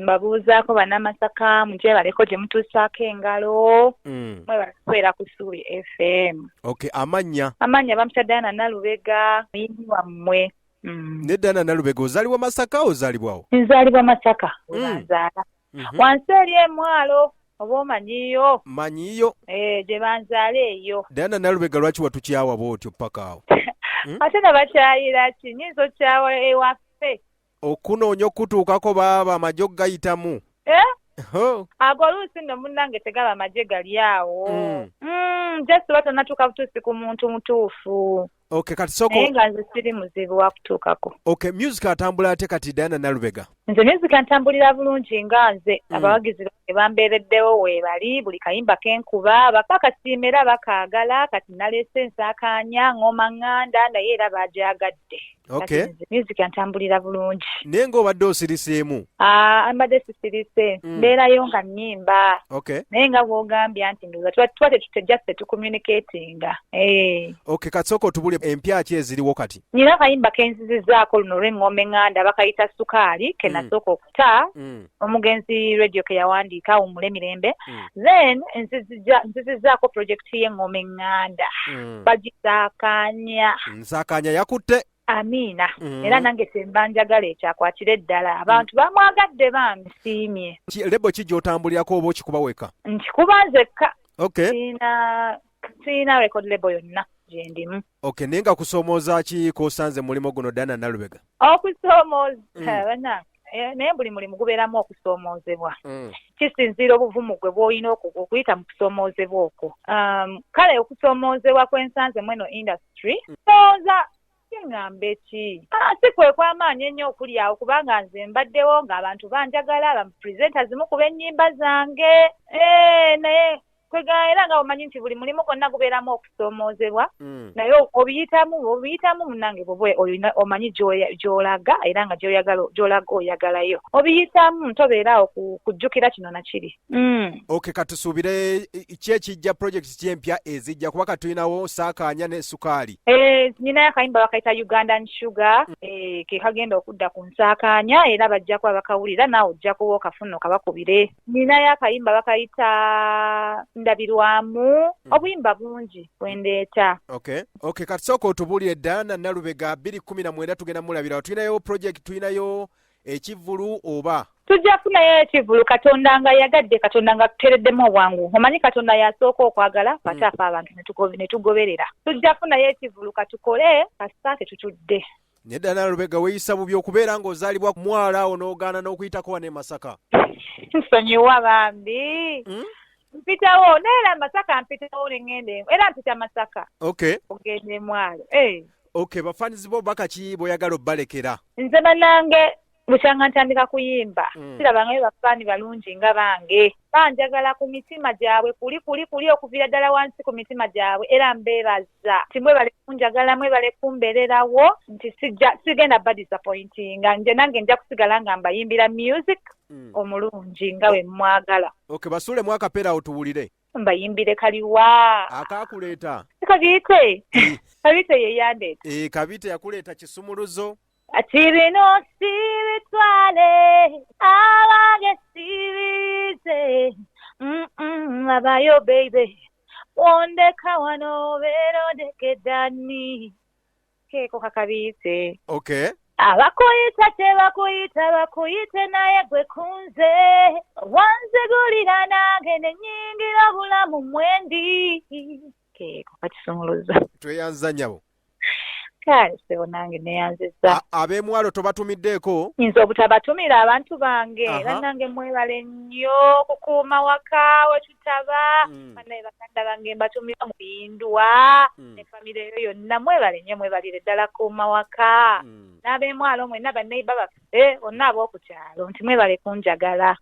Mbabuuzaako Bannamasaka, mugyebaleko gye mutuusaako engalo. Mwebale kubeera ku Ssuubi FM. Okay, amannya? Amannya bampita Diana Nalubega, muyimbi wammwe. Ne Diana Nalubega, ozaalibwa Masaka, ozaalibwawo? Nzaalibwa Masaka, we banzaala. Wansi eri emwalo, oba omanyiyo? Manyiyo. Eh, gye banzaala eyo. Diana Nalubega, lwaki watukyawa bw'otyo paka awo? Ate nabakyayira ki? Nyinza okyawa ewaffe? Okunoonya okutuukako baaba amagye okugayitamu. Eh? Ho. Ago oluusi nno munnange tegaba magye gali awo. Just oba tonnatuuka butuusi ku muntu mutuufu. Okay, kati soko. Naye nga nze siri muzibu wa kutuukako. Okay, music atambula ate kati, Diana Nalubega? Nze music ntambulira bulungi nga nze. Abawagizi bange bambeereddewo weebali, buli kayimba kenkuba bakasiima era bakaagala. Kati naleese ensaakaanya ng'oma ŋŋanda, naye era baagyagadde. Kati nze music ntambulira bulungi. Naye ng'obadde osiriseemu? Ah, mbadde sisirise. Mbeerayo nga nnyimba. Naye nga bw'ogambye nti ndowooza tuba just tetucommunicatinga. Eh. Okay, kati sooka otubule empya ki eziriwo kati? Nina akayimba kenzizizaako luno olw'eŋŋoma eŋŋanda, bakayita Sukaali, ke nasooka okuta. Omugenzi Radio ke yawandiika, awummule mirembe. Then nzizizaako project y'eŋŋoma eŋŋanda. Bagisaakaanya. Nsaakaanya yakutte. Amiina. Era nange kyemba njagala ekyakwatira eddala. Abantu bamwagadde bambi, nsiimye. Label ki gy'otambulirako oba okikuba weka? Nkikuba nzekka. Sirina record label yonna gye ndimu. Okay, naye nga kusoomooza ki k'osanze mu mulimu guno, Diana Nalubega? Okusoomooza, bannange, naye buli mulimu gubeeramu okusoomoozebwa. Kisinziira obuvumu gwe bw'olina okuyita mu kusoomoozebwa okwo. Kale okusoomoozebwa kwensanze mu eno industry, ndowooza kiŋŋambe ki? Ah, si kwe kw'amaanyi ennyo okuli awo, kubanga nze mbaddewo ng'abantu banjagala, ba presenters mukuba ennyimba zange. Eh, naye kwega era nga omanyi nti buli mulimu gwonna gubeeramu okusoomoozebwa. Naye obiyitamu munnange, bw'oba olina omanyi gy'olaga era nga gy'oyagala, gy'olaga oyagalayo, obiyitamu, tobeera awo kujjukira kino na kiri. Okay, katusuubire ki ekijja, project ki empya ezijja? Kuba kati tulinawo Saakaanya ne Sukaali. Eh, ninayo akayimba bakayita Ugandan Sugar, ke kagenda okudda ku nsaakaanya, era bajja kuba bakawulira, naawe ojja kuba okafuna okabakubire. Ninayo akayimba bakayita Ndabirwamu. Obuyimba bungi bwendeeta. Okay, kati sooka otubuulire, Diana Nalubega, 2019 tugenda mulabirawo, tulinayo project, tulinayo ekivvulu oba? Tujja kufunayo ekivvulu, Katonda nga yagadde, Katonda nga tuteereddemu obwangu. Omanyi Katonda yasooka okwagala, ate afe abantu ne tugoberera. Tujja kufunayo ekivvulu, katukole kasita tetutudde. Naye Diana Nalubega, weeyisa bubi okubeera ng'ozaalibwa mwala awo n'ogaana n'okuyitako wano e Masaka. Nsonyiwa bambi. Mpitawo, naye era Masaka mpitawo ne ŋŋenda era mpita Masaka ogenda emwalo. Eh. Okay, bafanizi bo baka ki bw'oyagala obbalekera? Nze bannange, bukyanga ntandika kuyimba, sirabangayo bafaani balungi nga bange. Banjagala ku mitima gyabwe kuli kuli kuli, okuviira ddala wansi ku mitima gyabwe, era mbeebaza nti mwebale kunjagala, mwebale kumbeererawo, nti sijja sigenda badisappointinga. Nje nange nja kusigala nga mbayimbira music omulungi nga bwe mwagala. Okay, basuulemu akapeera awo tuwulire. Mbayimbire kaliwa? Akaakuleeta. Kabiite. Kabiite ye yandeeta. Eh, Kabiite yakuleeta kisumuluzo. Ati bino sibitwale, abange sibize. Abayo baby, wondeka wano obeera ondekeddani. Keeko kakabiite. Abakuyita tebakuyita, bakuyite, naye gwe kunze wanzigulira nange ne nnyingira obulamu mwendi. Keeko kakisumuluzo. Tweyanza nnyabo. Kale ssebo, nange neyanzizza. Ab'emwalo tobatumiddeeko? Nyinza obutabatumira abantu bange? Bannange, mwebale nnyo okukuuma waka wetutaba. Bannaye baganda bange, mbatumira mu bindwa ne famire eyo yonna. Mwebale nnyo, mwebalire ddala kuuma waka. N'ab'emwalo mwenna, banneiba baffe bonna ab'oku kyalo, nti mwebale kunjagala.